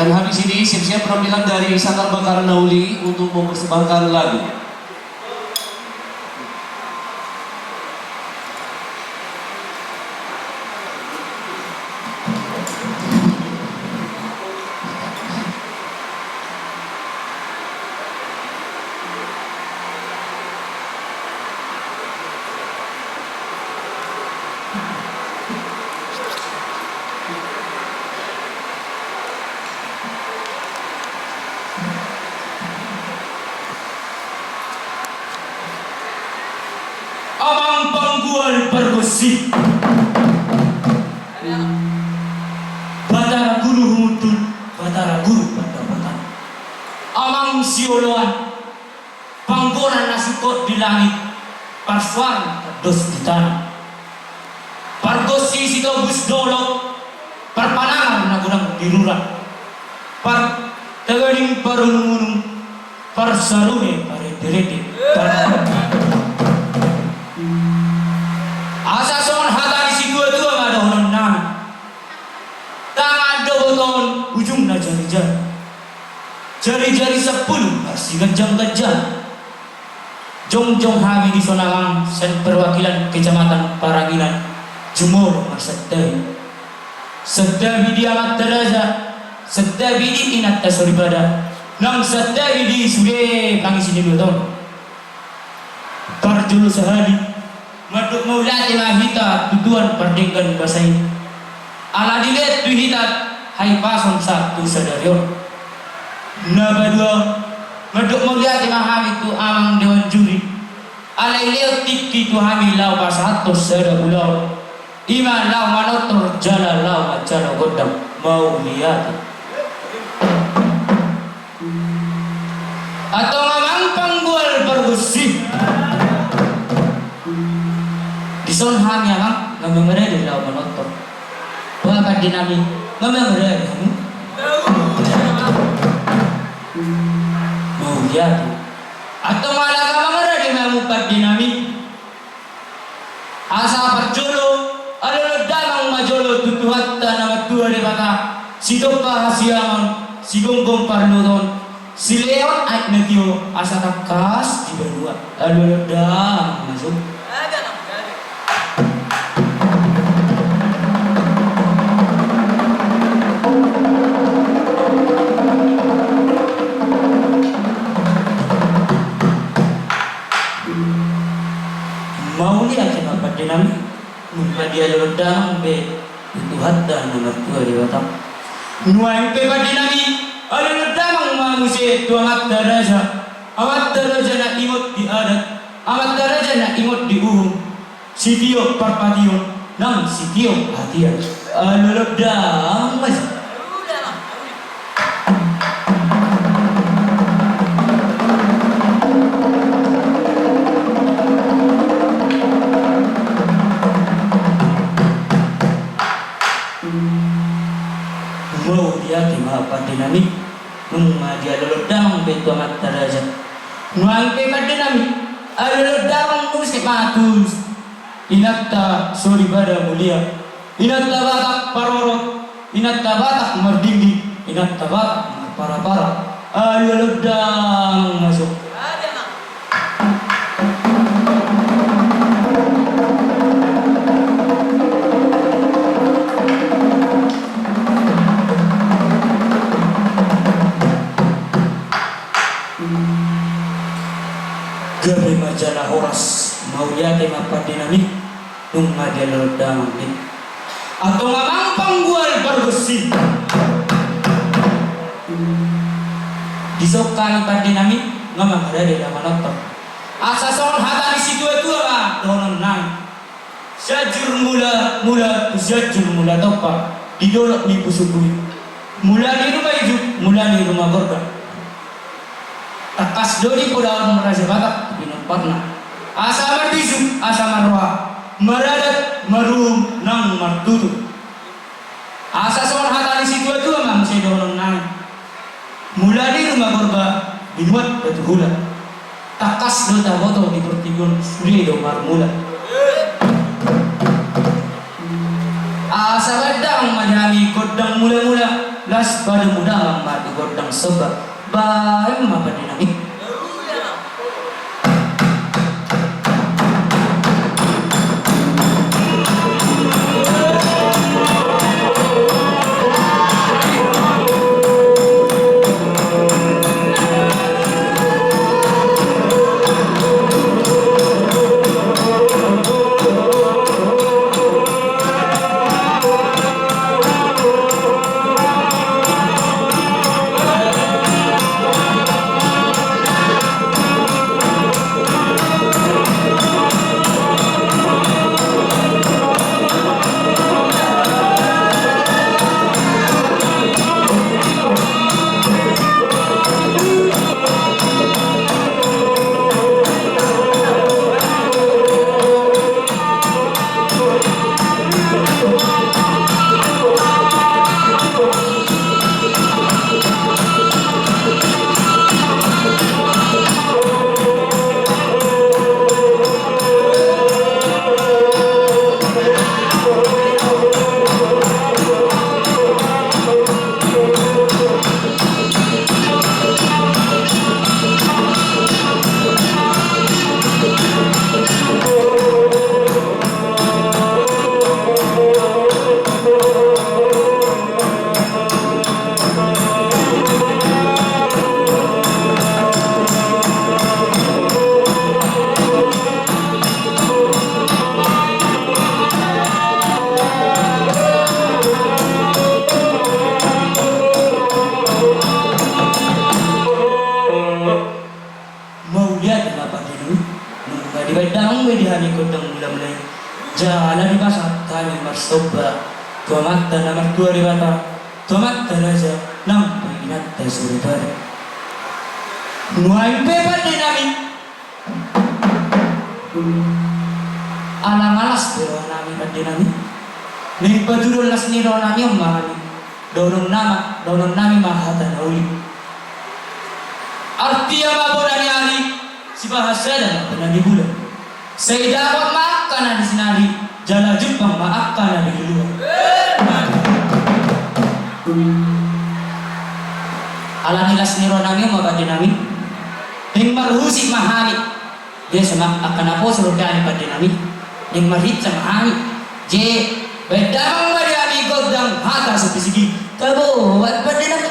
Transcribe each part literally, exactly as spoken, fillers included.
Dan habis ini siap-siap penampilan dari Sanggar Bakar Nauli untuk mempersembahkan lagu. Amang panggual pargonsi, Batara Guru Humundul, Batara Guru Pandapotan, amang sioloan, panggora na singkop di langit, parsuaran dos di tano, pargonsi sitobus dolok, parpanangar na godang di rura, partaganing parunung-unung, parsarune parenderende, par- asa songon hata ni situa-tua ma dohonon nami. Tangan do botohon, ujungna jari-jari. Jari-jari sampulu marsiganjang-ganjang. Jongjong hami dison amang sian perwakilan Kecamatan Paranginan, jumolo marsantabi. Santabi di amanta raja, santabi di inanta soripada, nang santabi di sude pangisi ni luat on. Parjolo sahali, mandok mauliate ma hita tu Tuhan pardenggan basa i, ala dilehon tu hita hahipason sahat tu sadari on. Na paduahon, mandok mauliate ma hami tu amang dewan juri, ala dilehon tingki tu hami laho pasahathon sada ulaon. I ma laho manortor jala laho manjalo gondang. Mauliate. Antong amang panggual pargonsi, dison hami amang nga mangarade laho manortor. Boha pande nami, nga mangarade hamu? Mauliate. Antong ala nga mangarade ma hamu pande nami, asa parjolo, ala ni on damang ma jolo tu Tuhanta na martua Debata, sitompa hasiangan, sigomgom parluhuton, silehon aek na tio, asa tangkas di banua. Ala ni on damang ma jolo. Mauliate ma pande nami, nunga dialo ni on damang be tu Tuhanta na martua Debata. Nuaeng pe pande nami, alo ni on damang ma muse tu amanta raja, amanta raja na ingot di adat, amanta raja na ingot di uhum, sitiop parpation nang sitiop hatian. Alo ni on damang ma jolo. Mauliate ma pande nami, nunga dialo ni on damang be tu amanta raja. Nuaeng pe pande nami, alo ni on damang muse ma tu inanta soripada mulia, inanta Batak parorot, inanta Batak mardingding, inanta Batak marpara-para. Alo ni on damang ma jolo. Gabe ma jala horas, mauliate ma pande nami, nunga dialo ni on damang be. Antong amang panggual pargonsi, dison hami pande nami, nga mangarade laho manortor. Asa songon hata ni situa-tua ma dohonon nami. Sianjur Mula, Mula, Sianjur Mula Tompa, di dolok ni Pusuk Buhit. Mula ni ruma ijuk, mula ni ruma gorga. Tangkas do dipoda on raja Batak pinomparna. Asa marbisuk, asa marroha, maradat, maruhum, nang martutur. Asa songon hata ni situa-tua ma muse dohonon nami. Mula ni ruma gorga, binuat batu hula. Tangkas do taboto di portibi on, sude do marmula. Asa baen damang ma di hami gondang mula-mula. Las padomu damang ma di gondang somba. Baen ma pande nami. Mauliate ma pande nami, nunga dibaen damang be di hami gondang mula-mula i. Jala dipasahat hami marsomba tu Amanta na martua Debata, tu amanta raja nang tu inanta soripada. Nuaeng pe pande nami, ala malas be roha nami pande nami, naeng patuduhon las ni roha nami on ma hami. Dohonon nama, dohonon nami ma hata na uli. Artia ma bona ni ari, sibahen sada ma bona ni bulan. Sai dapot ma angka na di sinari, jala jumpang ma angka na di luluan. Ala ni las ni roha nami on ma pande nami, naeng marhusip ma hami. Biasa ma angka naposo roha ni pande nami, naeng marhinsa ma hami. Jadi baen damang ma di hami gondang hata so pisigi. Tabo, baen pande nami.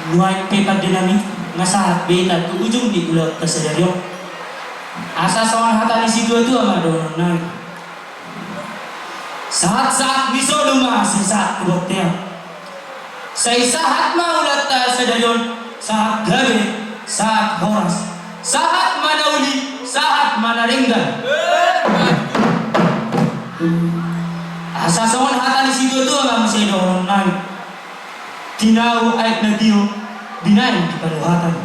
Nuaeng pe pande nami, nga sahat be hita tu ujung ni ulaonta sadari on. Asa songon hata ni situatua ma dohonon nami. Sahat-sahat ni solu ma sai sahat tu bontean. Sai sahat ma ulaonta sadari on, sahat gabe, sahat horas, sahat ma na uli, sahat ma na denggan. Asa songon hata ni situatua ma muse dohonon nami. Tinau aek na tio, binaen di paluhatan.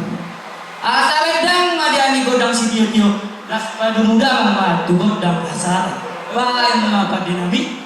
Asa baen damang ma di hami gondang sitiotio, laos padumu damang ma tu gondang hasahatan. Baen ma pande nami.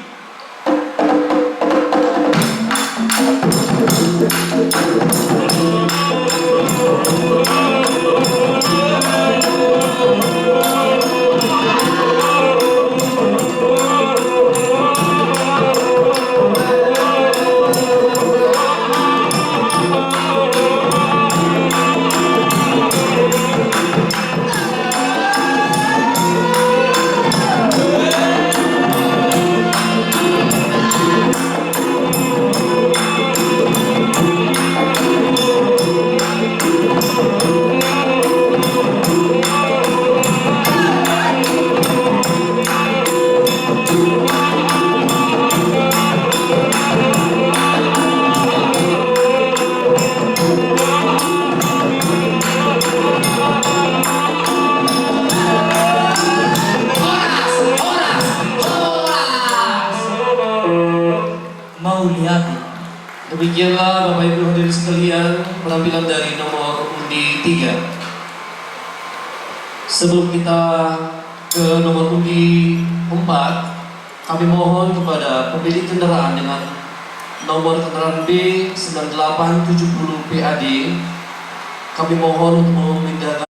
Horas, horas, horas. Mauliate. Demikianlah Bapak Ibu hadirin sekalian, penampilan dari nomor undi tiga. Sebelum kita ke nomor undi empat, kami mohon kepada pemilik kendaraan dengan nomor kendaraan B sembilan delapan tujuh puluh P A D, kami mohon untuk memindahkan